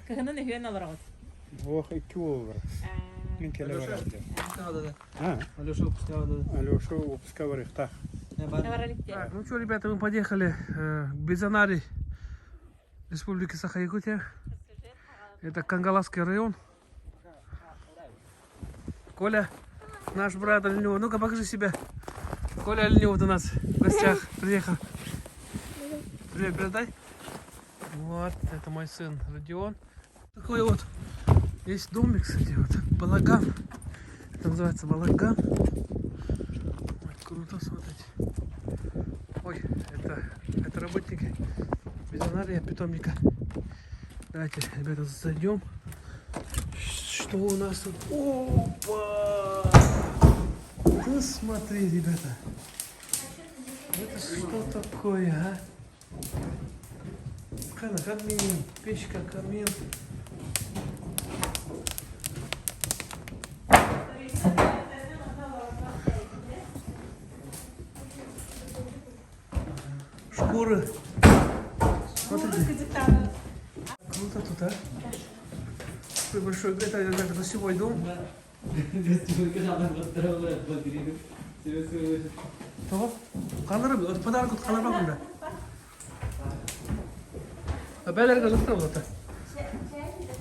Кыһынын үһүөн олороҕут. Ох, икки уол бар. Мин кэлэ барар Да. А? Алеша выпуска да. Алеша выпуска барыахтаах. Так, ну что, ребята, мы подъехали э, к Бизонари Республики Саха-Якутия. Это Кангаласский район. Коля, наш брат Оленев. Ну-ка, покажи себя. Коля Оленев у нас в гостях приехал. Привет, передай. Вот, это мой сын Родион. Такой вот есть домик, кстати, вот, балаган. Это называется балаган. Ой, круто, смотрите. Ой, это, это работники ветеринария питомника. Давайте, ребята, зайдем. Что у нас тут? Опа! Ты смотри, ребята. Это что такое, а? Кана, камин, печка, камин. Шкуры. Смотрите. Круто тут, а? Такой большой, это, это гостевой дом. Того? Қалары, подарок от қалар да. А бәлерге жақтыр вот это.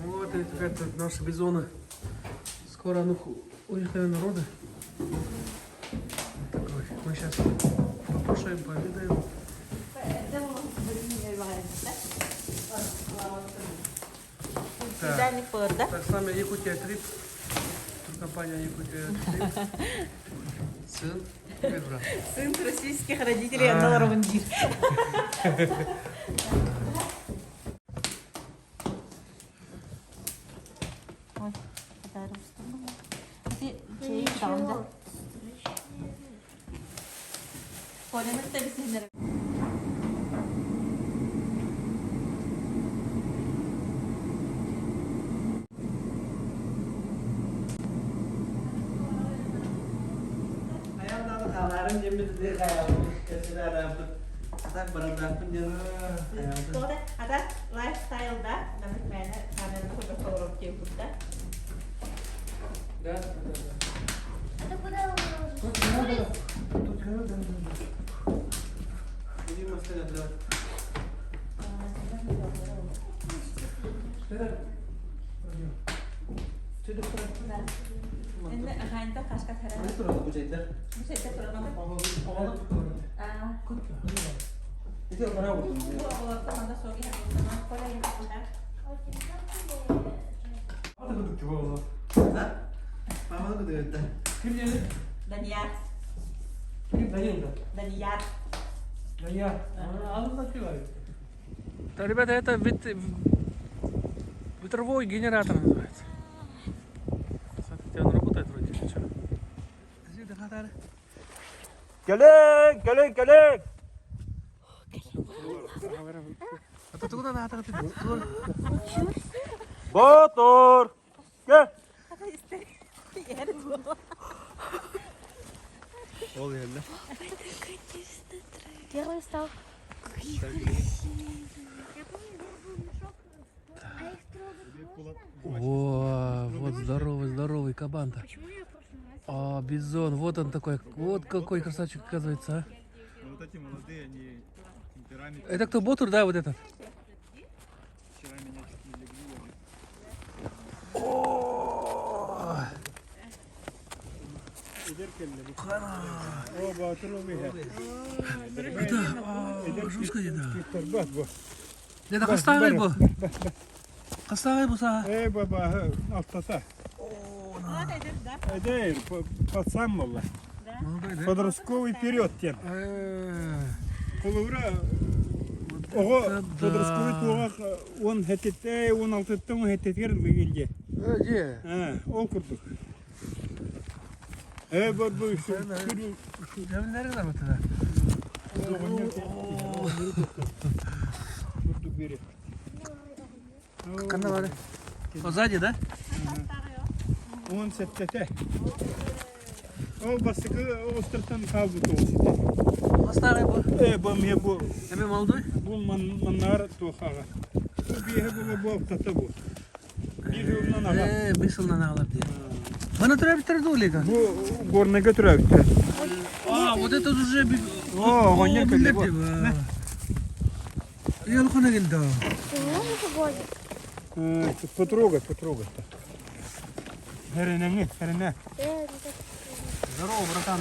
Вот это какая-то наши бизоны. Скоро ну, у них, наверное, роды. Вот такой. Мы сейчас покушаем, пообедаем. Так. Да? Так, с нами Якутия Трип. Туркомпания Якутия Трип. Сын. Привет, брат. Сын российских родителей отдал Равандир. Ой, Ата лайфстайлда намык мээнэ камераны көрбөккө олорор диэн курда. Да, да, да. А ты куда уложишь? Тут не надо. Тут не надо. Будем оставлять, давай. Энне ахайнта хашка тара. Бу сетте туранабыт. Аа. Бу оҕолорго манна суох иһэр Коля иһэр. Ким dedi? Данияр. Kim Данил да? Данияр. Данияр. Да, ребята, это вет... ветровой генератор называется. Смотрите, он работает вроде или что? Кэлэн, кэлэн, кэлэн! А то куда надо? Ботур! Кэл! Ол yerler. Первый стал. Какие красивые. Я помню, был мешок. А их трогать можно? О, вот здоровый, здоровый кабан-то. Почему я в прошлый раз? А, бизон, вот он такой, вот какой красавчик оказывается, а. Ну вот эти молодые, они темперамент. Это кто, Ботур, да, вот этот? Вчера меня чуть не легли. О, О, Батыр Это, а, жестко где-то. Тарбат бу. Это хастагай бу. Хастагай бу са. Эй, баба, алтата. Эдейр, пацан буолла. Молодой, да? Подростковый период тем. Э, Холобура оҕо это подростковый да. туоҕа он хэтитте, он алтыттан он хэтитигэр лыгилде. Э, Где? А, ол курдук. Э, бу бу Я наверное, вот это. курдук бери. Канавары. О, сзади, да? Он сеттете. Ол бастыкы остыртан хаалбыт ол сите. Хастагай бу. Э, бу ме бу Эми молодой? бу маннар туохаҕа. Бу биэһэ була бу алтата бу. Биир сылынан аҕа. Биир сылынан аҕалар диye. Бана төрөөбүттэр дуу Лига? Бу Горнайга төрөөбүттэр. А, вот это уже О, оҕонньор кэллэ бу. Ялхана келді. Потрогай, потрогай. Херенеңи, херене. Здорово, братан.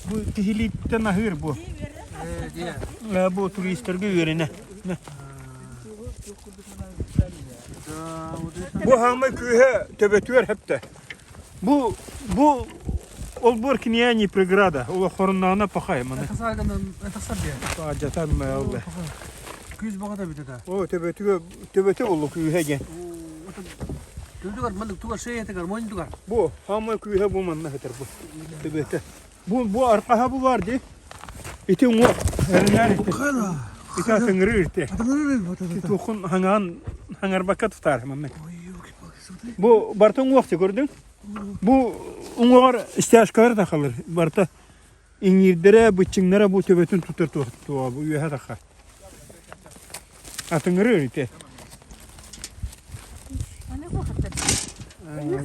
Бу киһилииттэн аһыыр бу. Бу туристарга үөрэнэ. Бу хаамай күүһэ төбөтүгэр хэптэ. Бу бу олбуор киниэ не преграда. Олохоруннаҕына пахай маны. Жатан мэллэ. Күүс баҕата бүтэ. О төбөтүгө төбөтө боллу күүһэ диэн. Түлүгэр маннык тугар шеятыгар мойнутугар. Бу хаамай күүһэ бу манна хэтэр бу. Төбөтө. Бу бу аркаһа бу бар ди. Ити уҥуох эринээр ити. Ити атыҥырыр ити. Туохун хаҥаан хаҥарбакка тутаар маннык. Бу барыта уҥуох көрдүҥ. Бу уҥуоҕар стяжкалар тахалар. Барыта иҥиирдэрэ, быччыҥнара бу төбөтүн тутар туох бу үөһэ тахар. Атыҥырыр ити.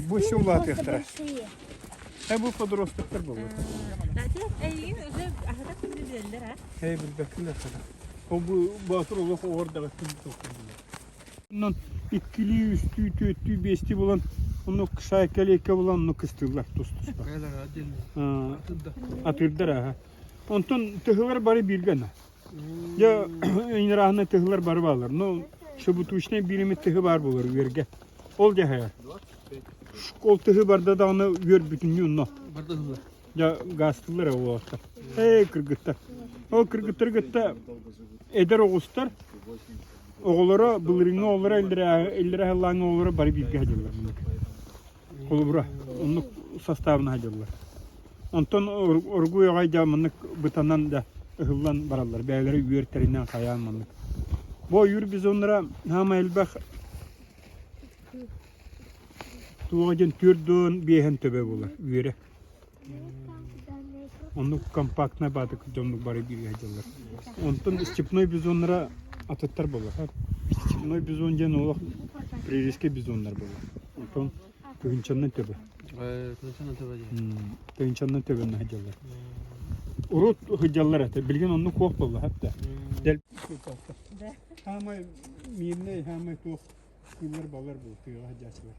Бу все улаатыахтара. Бу подростоктар буолуо. Эй билбэккин Ол бу Боотур олох оҕор даҕаттын Онон иккилии, үстүү, түөртүү, биэстии булан, онно шайка-лейка булан, онно кыстыыллар тус-туспа. Атыырдар аха. Онтон тыһылар бары бииргэ ана. Дьэ, ыҥырааһына тыһылар бары бааллар. Но шебутушнай биир эмит тыһы баар буолар үөргэ. Ол дьаһайар. Ол тыһы барда даҕаны үөр бүтүннүү онно. Дьэ, гаастыыллар уолаттар. Эй, кыргыттар. Ол кыргыттары кытта эдэр оҕустар оҕолоро былырыыҥҥы оҕолоро иллэрээ сыллааҥҥы оҕолоро бары бииргэ сылдьаллар. Холобура, оннук составына сылдьаллар. Онтон оргууй аҕай дьэ маннык бытанан да ыһыллан бараллар. Бэйэлэрэ үөр тэринэн хайаан маннык. Бу ойуур бизоннара саамай элбэх туоҕа диэн түөрт биэһэн төбө буолар үөрэ. Оннук компактнай баатык дьоннук бары бииргэ сылдьаллар. Онтон степной бизоннара атыттар буолар. Степной бизон диэн олох пририйскэй бизоннар буолар. Онтон тыһыынчаннан төбө. Тыһыынчаннан төбөннө сылдьаллар. Урут сылдьаллар этэ. Билигин оннук суох буолла хатта. Хаамай миирнэй, хаамай туох кыыллар балар бу тыаҕа сылдьааччылар.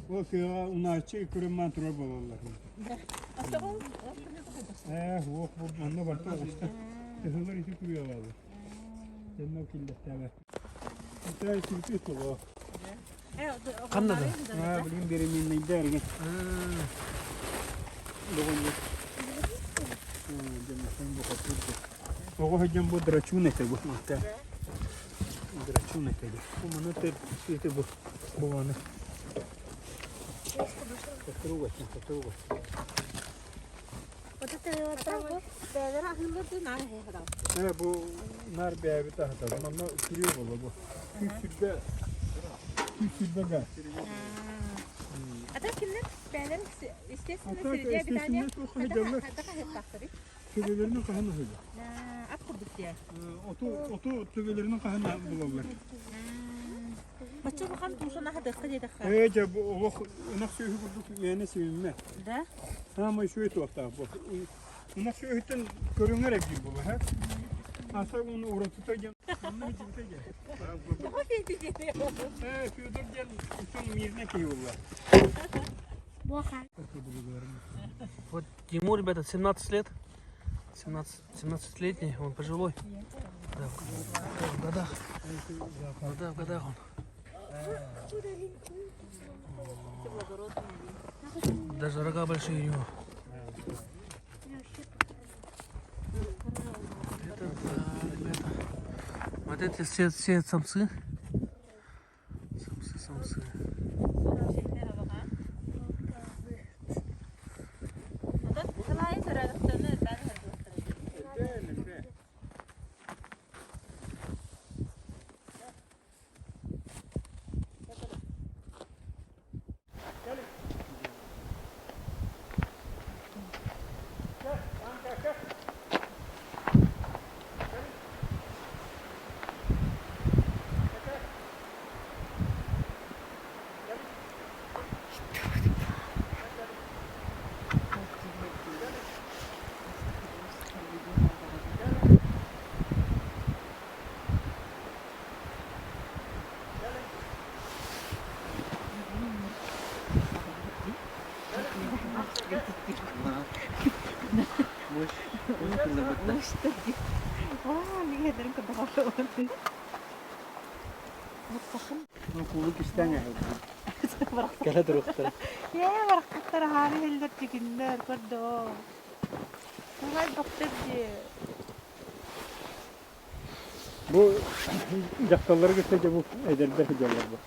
Ол тыаҕа унааччы көрөн турар буолаллар. Ээ, уох бу манна барыта оҕуста. Тыһылар ити күрүө Тэннэ киллэттээбэт. Итэ сүрүтү тула. Ханна да? Аа, билигин беременныйдар эрген. Оҕо сылдьан бу драчун этэ бу. Драчун этэ. Бу маны ити бу бу аны. Потрогать, потрогать. Вот это вот Э, бу нар бэйэбит аһатабыт. Манна күрүө буолла бу. Күүс сүрбэ күүс сүрбэ га. А так кимнер бээлэр естественно А так, среде обитания естественно, туох хаһыдаллар. Төбөлөрүнэн хаһан аһыйда. Ат курдук дии. Оту оту төбөлөрүнэн хаһан булаллар. Бачча улахан туушан аһатыахха диэтэххэ. Ээ дьэ бу олох ынах сүөһү курдук мээнэ симиммэ. Да? Саамай үчүгэй туохтаах бу. Ынах сүөһүттэн көрүҥэр эбии буолла, һэ? Аса уну уратыта диэн манна сылдьыбыта диэн. Тоҕо федя диэн? Ээ, Федор диэн үтүн мирнэ киһи буолла. Вот ему, ребята, 17 лет. 17, 17-летний, он пожилой. Да, в годах. Да, в годах он. Даже рога большие у него. Это да, ребята. Вот эти все, все самцы. Самцы, самцы. Кинилэр Муштар дии. Ваа, миэхэ көрдөҕөр. Куулу кистээн Кэлэ туруохтара. Ээ, барахсаттар аһаары иһэллэр дьигиннэр, көрдөө. Тугай бахтар дии. Бу дьахталлары кытта дьэ бу эдэрдэр сылдьаллар бу.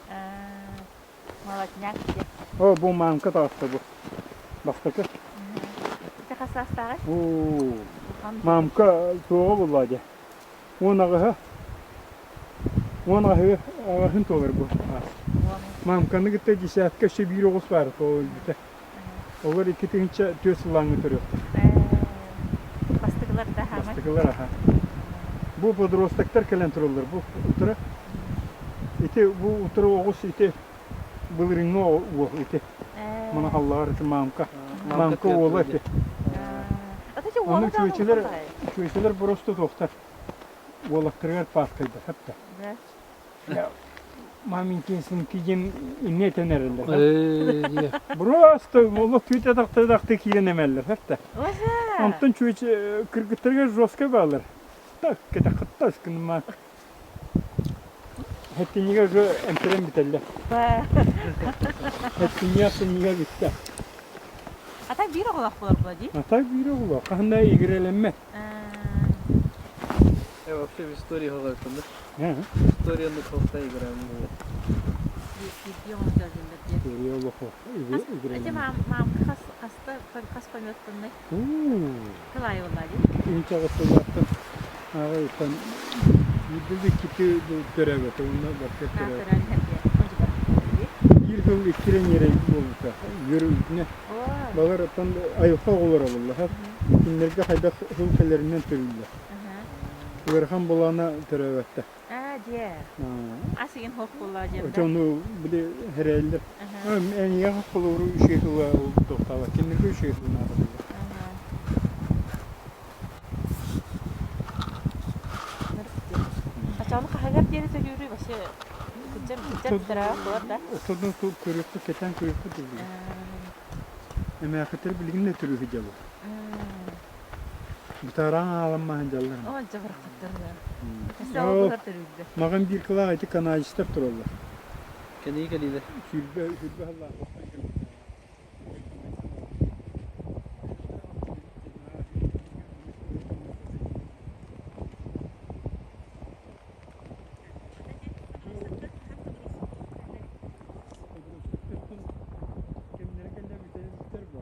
Молодняк дии. О, бу маамка таҕыста бу. Бастакы. Ити хас саастааҕый? Оо, маамка суоҕа буоллаа дьэ. 10 аҕыһа 10 аҕыһы аҕыһын туолар бу. Маамканы кытта десятка өссө биир оҕус баар ол өлбүтэ. Олор 2004 сыллааҥҥы төрүөхтэр. Бастакылар да хаамай. Бастакылар аха. Бу подростоктар кэлэн тураллар бу утары. Ити бу утары оҕус ити былырыҥҥы уол ити. Мана халлаар ити маамка. Маамка уола ити. Ону чүөчэлэр чүөчэлэр просто туохтар уолаттарыгар пааскайдар хатта. Маменькин сынки диэн инне этэн эрэллэр. Просто олох түүтэ тахта киирэн эмэллэр хатта. Онтон чүөчэ кыргыттарыгар жестко баалар. Так кэтэ хаттас гыныма. Хэттиннигэ уже эмтэрэн бүтэллэр. Хэттиннигэ ахсынньыга бүттэ. А так биир оҕолоох буолар буо дии? А так биир оҕолоох. Хаһан да игирэлэммэт. Я вообще в истории говорю, да? История на колта играем. Эти мам хас хаста хас пойметтуннай? Кылай буолла дии. Инчаҕыстылаахтан ааҕыйтан биирдэ иккити төрөөбөтө уонна барыта төрөөбөтө. Биир сыл икки ньирэй буолбута. Үөр үрдүнэ. Балар оттон айылҕа оҕолоро буолла. Кинилэргэ хайдах сыл кэлэринэн төрүүллэр. Ыарахан буолаана төрөөбөттө. Аа, дьиэ. Ас игин хоох буолла дьиэ. Ону били хэрээллэр. Эйиэхэ холобуру үчүгэй тыла тохтообот. Кинилэргэ үчүгэй тыл наада буолла. Ачааны хаһыгар диэри төлүүрүй вообще кыдьам кыдьам бүтэрэ буолар да. Отодон көрүөхпүт, кэтээн көрүөхпүт дии. Эмээхиттэр билигин да төрүү сылдьаллар. Бытараан ааламмаһын дьаллар. О, дьабарахаттар. Өссө төрүүллэр. Маҕан биир кылаах ити канадецтар тураллар. Кэнии кэлиилэр. 20 20 сыллаах. Кэмнэрэ кэллэ бүтэр бу.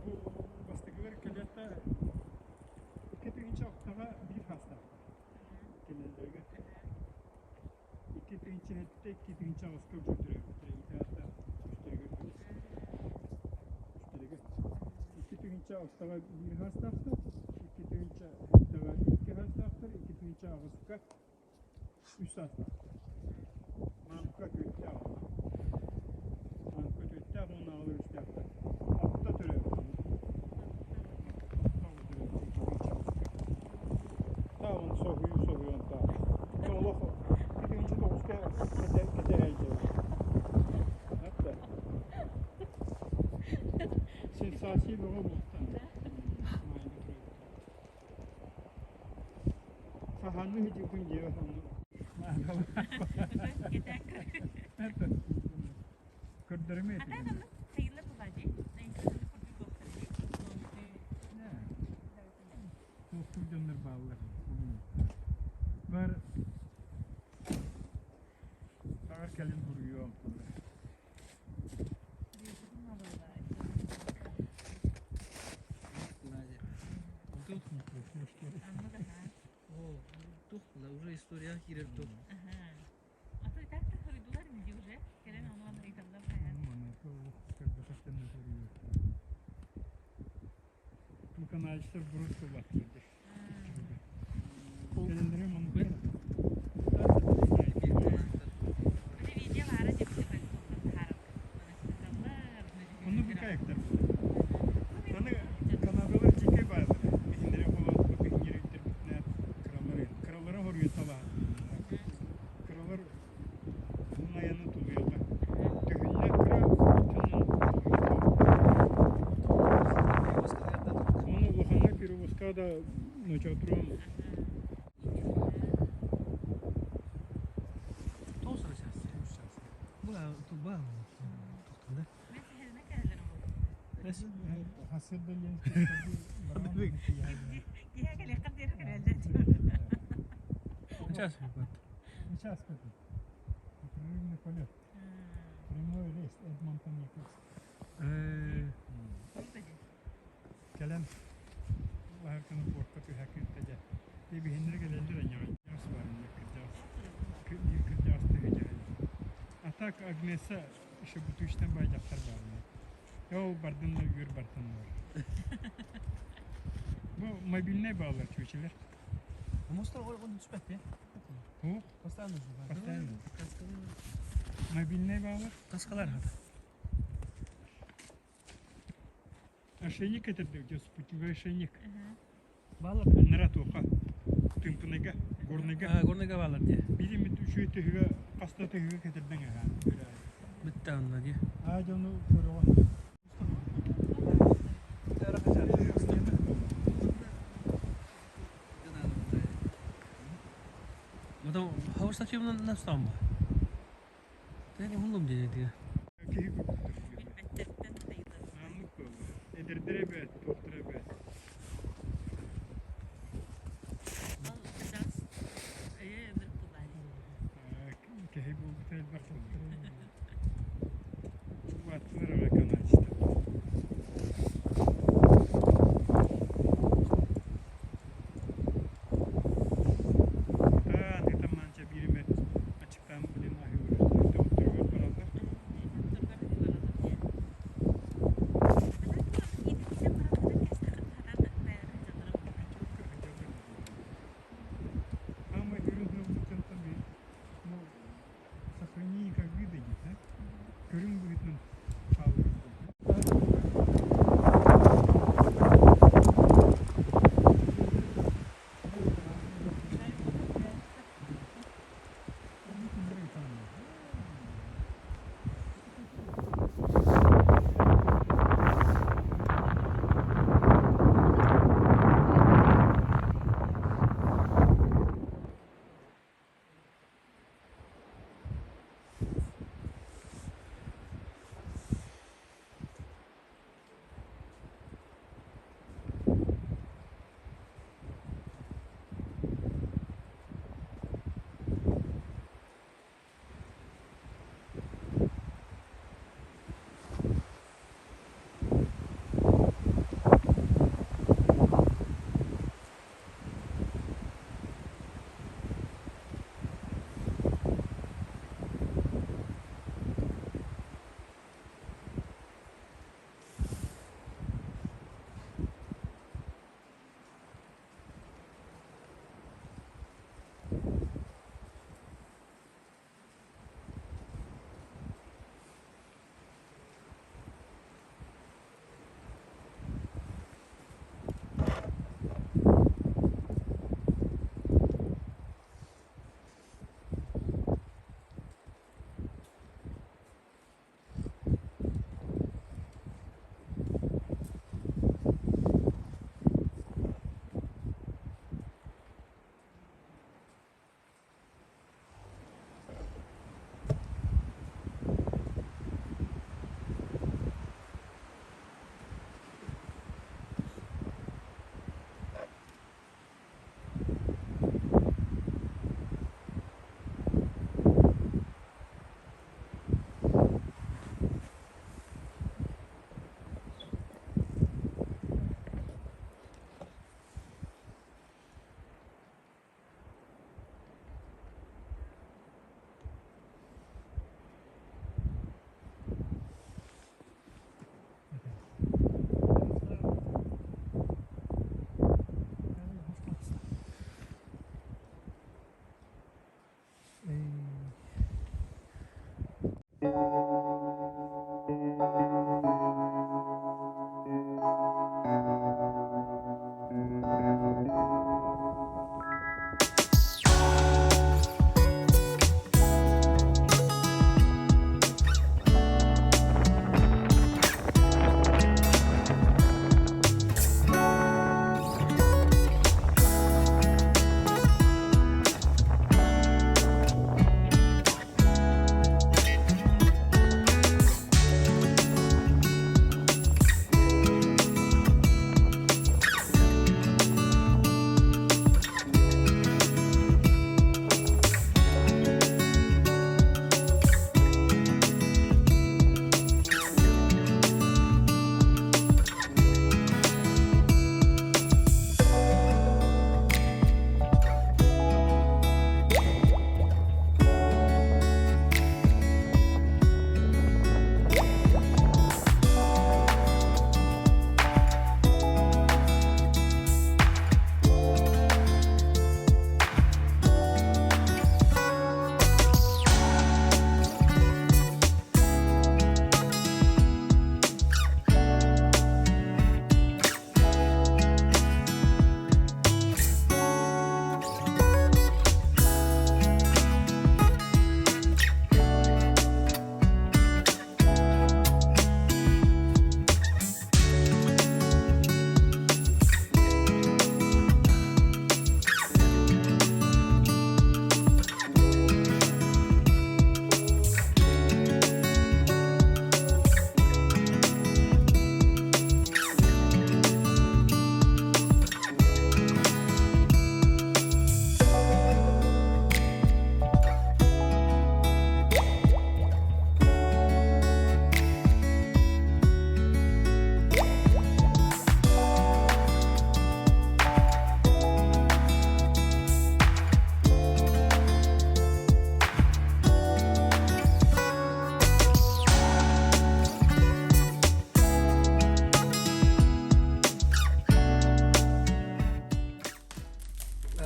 Бу бастакылар кэлиэхтэ 2006-ҕа биир хаастаахтар кэлэллэригэр. 2007, 2008-ка уже төрөөбүттэрэ. Ити аата үстэригэр үстэригэр. 2006-ҕа биир хаастаахтар, 2007-ҕэ икки хаастаахтар, 2008-ка үс саастаахтар. Маамка түөртээх оҕо. Маамка түөртээх уонна аҕалар үстээхтэр. Алта төрөөбүт. Алта оҕо төрөөбүт 2008-ка. Таабын соһуйуу соһуйан таа. Олох 2009-ка кэтэһээйдэ. Hatta сенсация бөҕө буолтан. Хаһааҥҥы сидьиҥкин дьиэҕэ сонно. Көрдөрүмэ этигин. Туохтуур дьоннор бааллар. Бар Саҕар кэлин суруйуом. О, тух уже история киирэр тух. А то и так-то хоруйдулар ди уже. Кэлэн онон ыйталлар хайаан. Бу канадецтар просто баттырды. Кэлиннэри маннык. Видео баара деп Онно бу кайыктар. Аны Канадалар дьиикэй баалар. Биһиннэри холооту биһиннэри үттэрбитинэ кыралары. Кыралары хоруйа талаһар. Кыралар мун. да ночоотурум. Сейчас Непрерывный полет. Прямой рейс Эдмонтон Якутск. Кэлэн лаһырканы портка түһэ күүттэ Биһиннэр кэлэллэр аньаҕас бар кырдьаҕас биир кырдьаҕас тыһы дьаһайар. А так Агнеса шебутуштан бай дьахтар баарына. Ол бардын да үөр бартын бар. Бу мобильнай баалар чүөчэлэр. Мостар он түспэт бе? Ху? Постоянно. Постоянно. Мобильнай баалар. Каскалар хата. Ошейник этэрдэ у спутниковый ошейник. Баалар. Аннара туоха. Тымпыныга, горныга. А, горныга баалар дии. Билим үчүгэй тыһыга, хаста тыһыга кэтэрдэн аха. Бүтті анна дии. Аа дьону көрөҕөн. Потом хавырсачы на стамба. Ты не хунлум дии дии. Киһи курдук. Аннык буолла. Эдэрдэрэ бэт, туохтара бэт. Киһи буолбута элбэх буолла. Улааттылар аҕай канадецтар. Таан ытаммаанча биир эмэ аччыктаан билин аһыылар. Тоҕотторугар бараллар.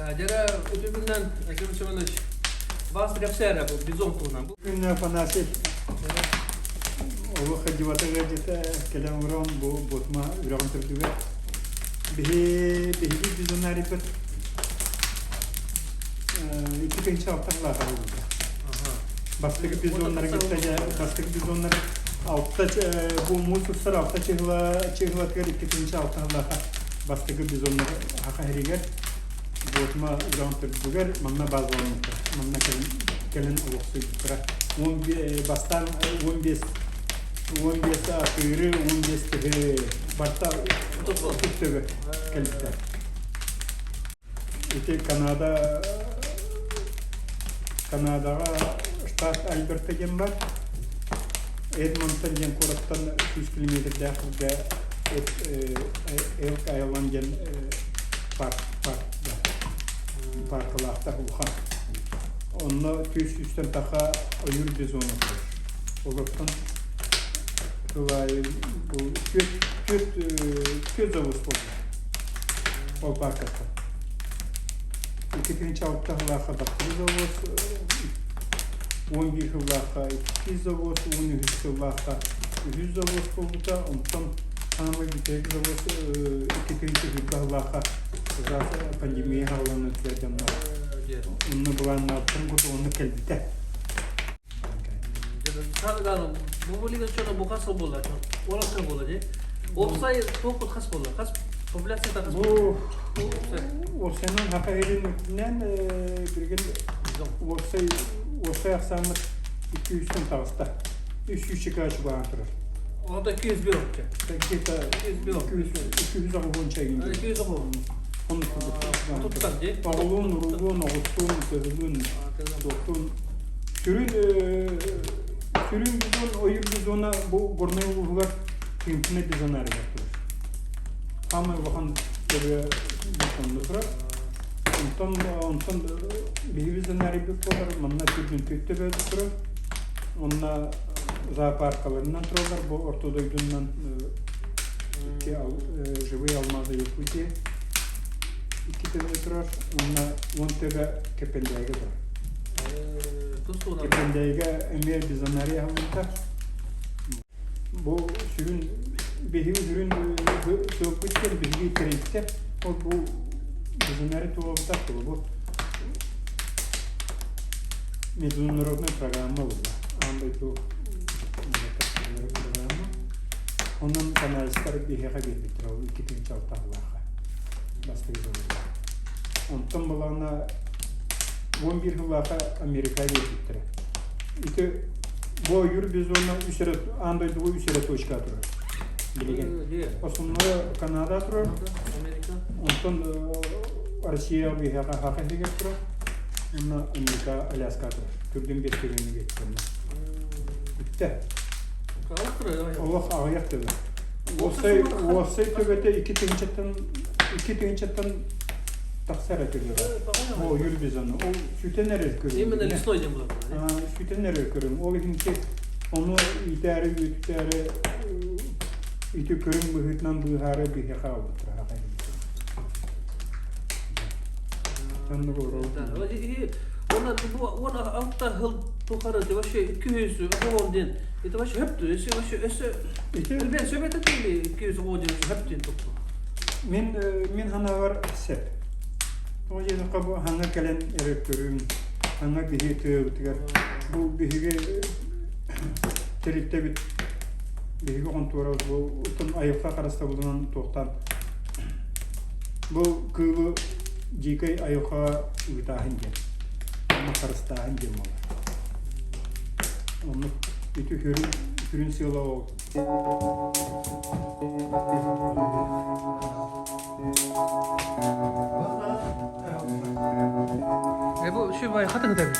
Дьэрэ үтүгүнэн Аким Семенович баас кэпсээрэ бу бизон туһунан. Күннэ Афанасий олох дьыбата ыалдьыта кэлэн олорон бу Ботма үрэҕин төрдүгэр биһи биһиги бизонарийбыт 2 тыһыынча 6 сыллаах буолбута. Бастакы бизоннары кытта бастакы бизоннар алта бу муус устар алта чыһылатыгар 2 тыһыынча 6 сыллаах бастакы бизоннар Саха сиригэр Буотума үрэҕин төрдүгэр манна базаламмыттар. Манна кэлин, кэлин олохсуйбуттара. Бастаан 15 атыыры, 15 тыһы барта 30 төбө кэлбиттэр. Ити Канада Канадаҕа штат Альберта диэн бар. Эдмонтон диэн куораттан 100 километрдээх сиргэ Элк Айланд диэн парк парк паркалаахтар улахан. Онно 200-тэн таха ойуур бизона турар. Олортон сыл аайы бу түөрт завоз буолла. Ол паркаттан. 2 тыһыынча 6 сыллаахха бастакы завоз, 11 сыллаахха иккис завоз, 13 сыллаахха үһүс завоз буолбута. Онтон саамай бүтэһик завоз 2 тыһыынча 20 сыллаахха пандемия саҕаланыытыгар дьоннор онно былааннаабыттарын курдук онно кэлбитэ. Бу билигин что-то бу хас сыл буолла? 16 буолла дии. Уопсай туох хас буолла? Хас популяцията хас Бу уопсайынан Саха сирин үрдүнэн билигин уопсай ахсааммыт 200-тэн таҕыста. 300 чыка чугаһаан турар. Онто 201 вообще. Где-то 200 игин. 200 оҕо. Оннук курдук. Туттар дии. Оҕолуун, уруулуун, оҕустуун, төһөлүүн, туохтуун. Сүрүн бизон, ойуур бизона бу Горнай улууһугар Тыымпына бизонарийыгар турар. Саамай улахан төрүө бизонно турар. Онтон биһиги бизонарийбыт буолар, манна түрдүн төбө турар. Онно зоопаркаларынан тураллар, бу орто дойдунан икки живые алмазы Якутии икки төбө турар, уонна 10 төбө Кэппэндээйигэ турар. Кэппэндээйигэ эмиэ бизонарий аһыллыбыта. Бу сүрүн биһиги сүрүн сыалбыт диэн биһиги тэрилтэ ол бу бизонарий туолбутах бу международная программа буолла. Аан дойду программа. Онон канадецтар биһиэхэ биэрбиттэр ол 2 тыһыынча 6 сыллаахха бастакы сылларга. Онтон балаҕана 11 сыллаахха Америка биэрбиттэрэ. Ити бу ойуур бизона үс эрэ аан дойдуга үс эрэ точка турар. Билигин. Основное Канада турар. Онтон Россия биһиэхэ Саха сиригэр турар. Уонна Америка Аляска турар. Түрдүн биэс төбөнү биэртэрнэ. Бүттэ. Олох аҕыйах төбө. Уопсай төбөтө 2 тыһыынчаттан тахсар эрэ төбө. Ол ойуур бизону. Ол сүтэн эрэр көрүҥ. Именно лесной диэн буолар. Сүтэн эрэр көрүҥ. Ол иһинки ону иитээри, үөтүтээри ити көрүҥ быһыытынан быыһаары биһиэхэ аҕалбыттара. Оннук 16 сыл тухары это вообще 200 оҕо диэн это вообще хөптү өссө вообще өссө мен сөп этэ 200 оҕо диэн хөп диэн тутту. Мин санаабар сөп. Тоҕо диэтэххэ бу хаҥа кэлэн эрэр көрүҥ, хаҥа биһиги тыабытыгар бу биһиги тэрилтэбит биһиги хонтуорабыт бу айылҕа харыстабылынан туохтаан бу кыылы дьиикэй айылҕаҕа ыытааһын диэн, онно харыстааһын диэн буолар. Оннук ити сүрүн сыала ол. Бу şu хатын кытар бит.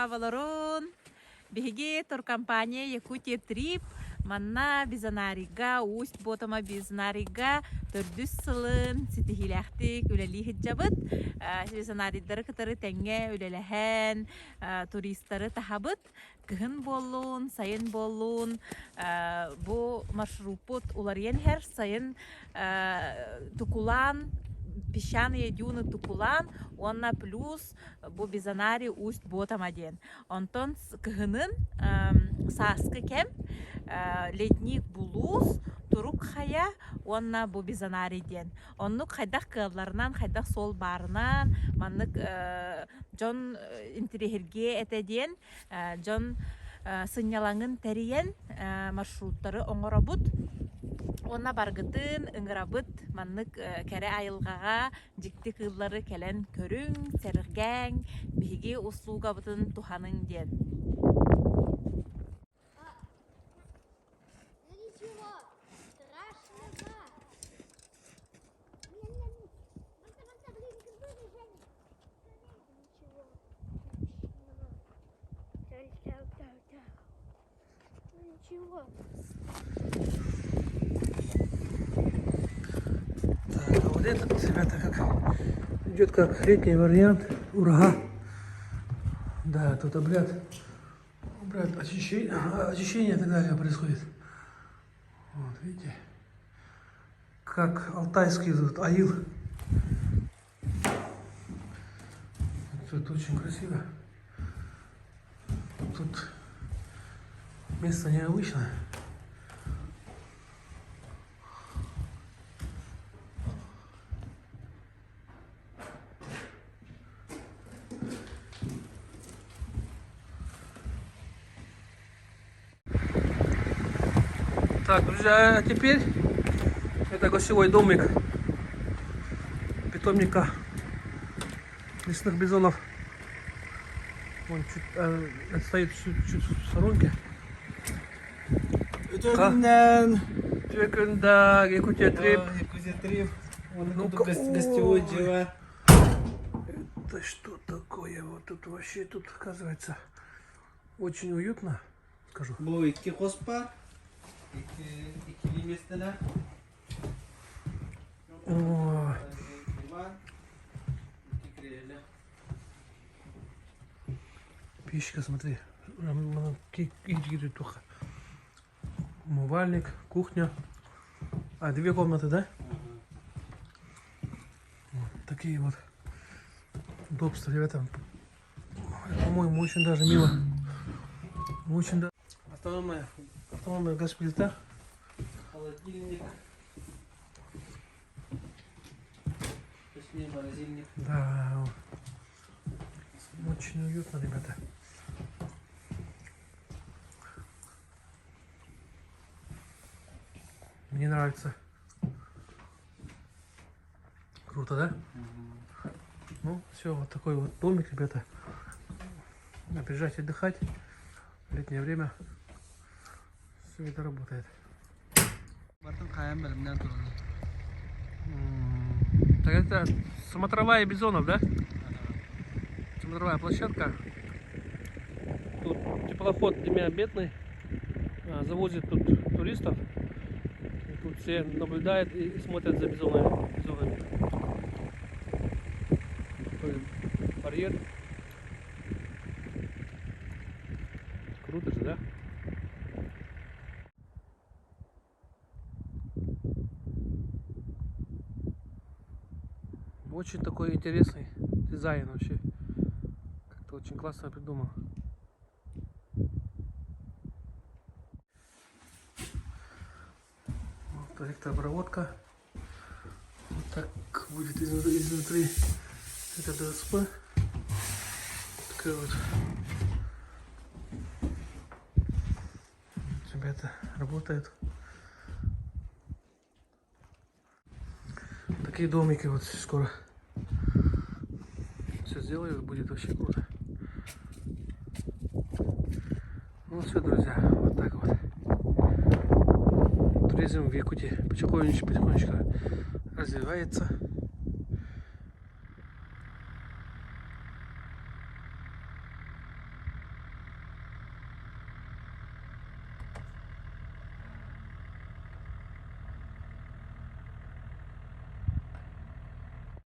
Дорооболорун! Биһиги туркомпания Якутия Трип манна Бизонарийга, Усть Ботома Бизонарийга төрдүс сылын ситиһиилээхтик үлэлии сылдьабыт. Бизонарийдары кытары тэҥҥэ үлэлэһэн, туристары таһабыт. Кыһын буоллун, сайын буоллун, бу маршруппут уларыйан иһэр. Сайын Тукулаан, песчаные дюны Тукулаан уонна плюс бу Бизонарий Усть Ботома диэн. Онтон кыһынын сааскы кэм ледник Булуус, Турук Хайа уонна бу Бизонарий диэн. Оннук хайдах кыалларынан, хайдах суол баарынан маннык дьон интириэһиргиэ этэ диэн дьон сынньалаҥын тэрийэн маршруттары оҥоробут уонна баргытын ыҥырабыт маннык кэрэ айылҕаҕа дьикти кыыллары кэлэн көрүҥ, сэргээҥ, биһиги услугабытын туһаныҥ диэн. Ничего страшного. Ничего. Так, а вот этот, ребята, как идет как летний вариант урага. Да, тут обряд, обряд очищения, очищения и так далее происходит. Вот, видите, как алтайский этот аил. Тут очень красиво. Тут место необычное. Так, друзья, а теперь это гостевой домик питомника лесных бизонов. Он чуть э, отстоит чуть, чуть в сторонке. Үтүөннэн. Түөкүнда, Якутия Трип. Якутия Трип. Ну-ка, Гостевой ой. дела. Это что такое? Вот тут вообще, тут оказывается очень уютно, скажу. Бу икки хос баар. Икки иккилии миэстэлээх. О, Диван. Икки кресло. печка, смотри. Умывальник, кухня. А, две комнаты, да? Вот такие вот удобства, ребята. По-моему, очень даже мило. Очень даже. Автономная, автономная газ-плита. Холодильник. Точнее, морозильник. Да. Очень уютно, ребята. Мне нравится. Круто, да? Ну, все, вот такой вот домик, ребята. Приезжайте отдыхать. В летнее время все это работает. Барытын хайаан бэлэмнээн тураллар. Так это смотровая бизонов, да? Смотровая площадка. Тут теплоход Демьян Бедный завозит тут туристов. И тут все наблюдают и смотрят за бизонами. бизонами. Такой барьер. Круто же, да? Очень такой интересный дизайн вообще. Как-то очень классно придумал. Вот электропроводка. Вот так будет изнутри, изнутри это ДСП. Такая вот. Ребята работают. Такие домики вот скоро все сделают, будет вообще круто. Ну все, друзья, вот так вот. Туризм в Якутии потихонечку, потихонечку развивается.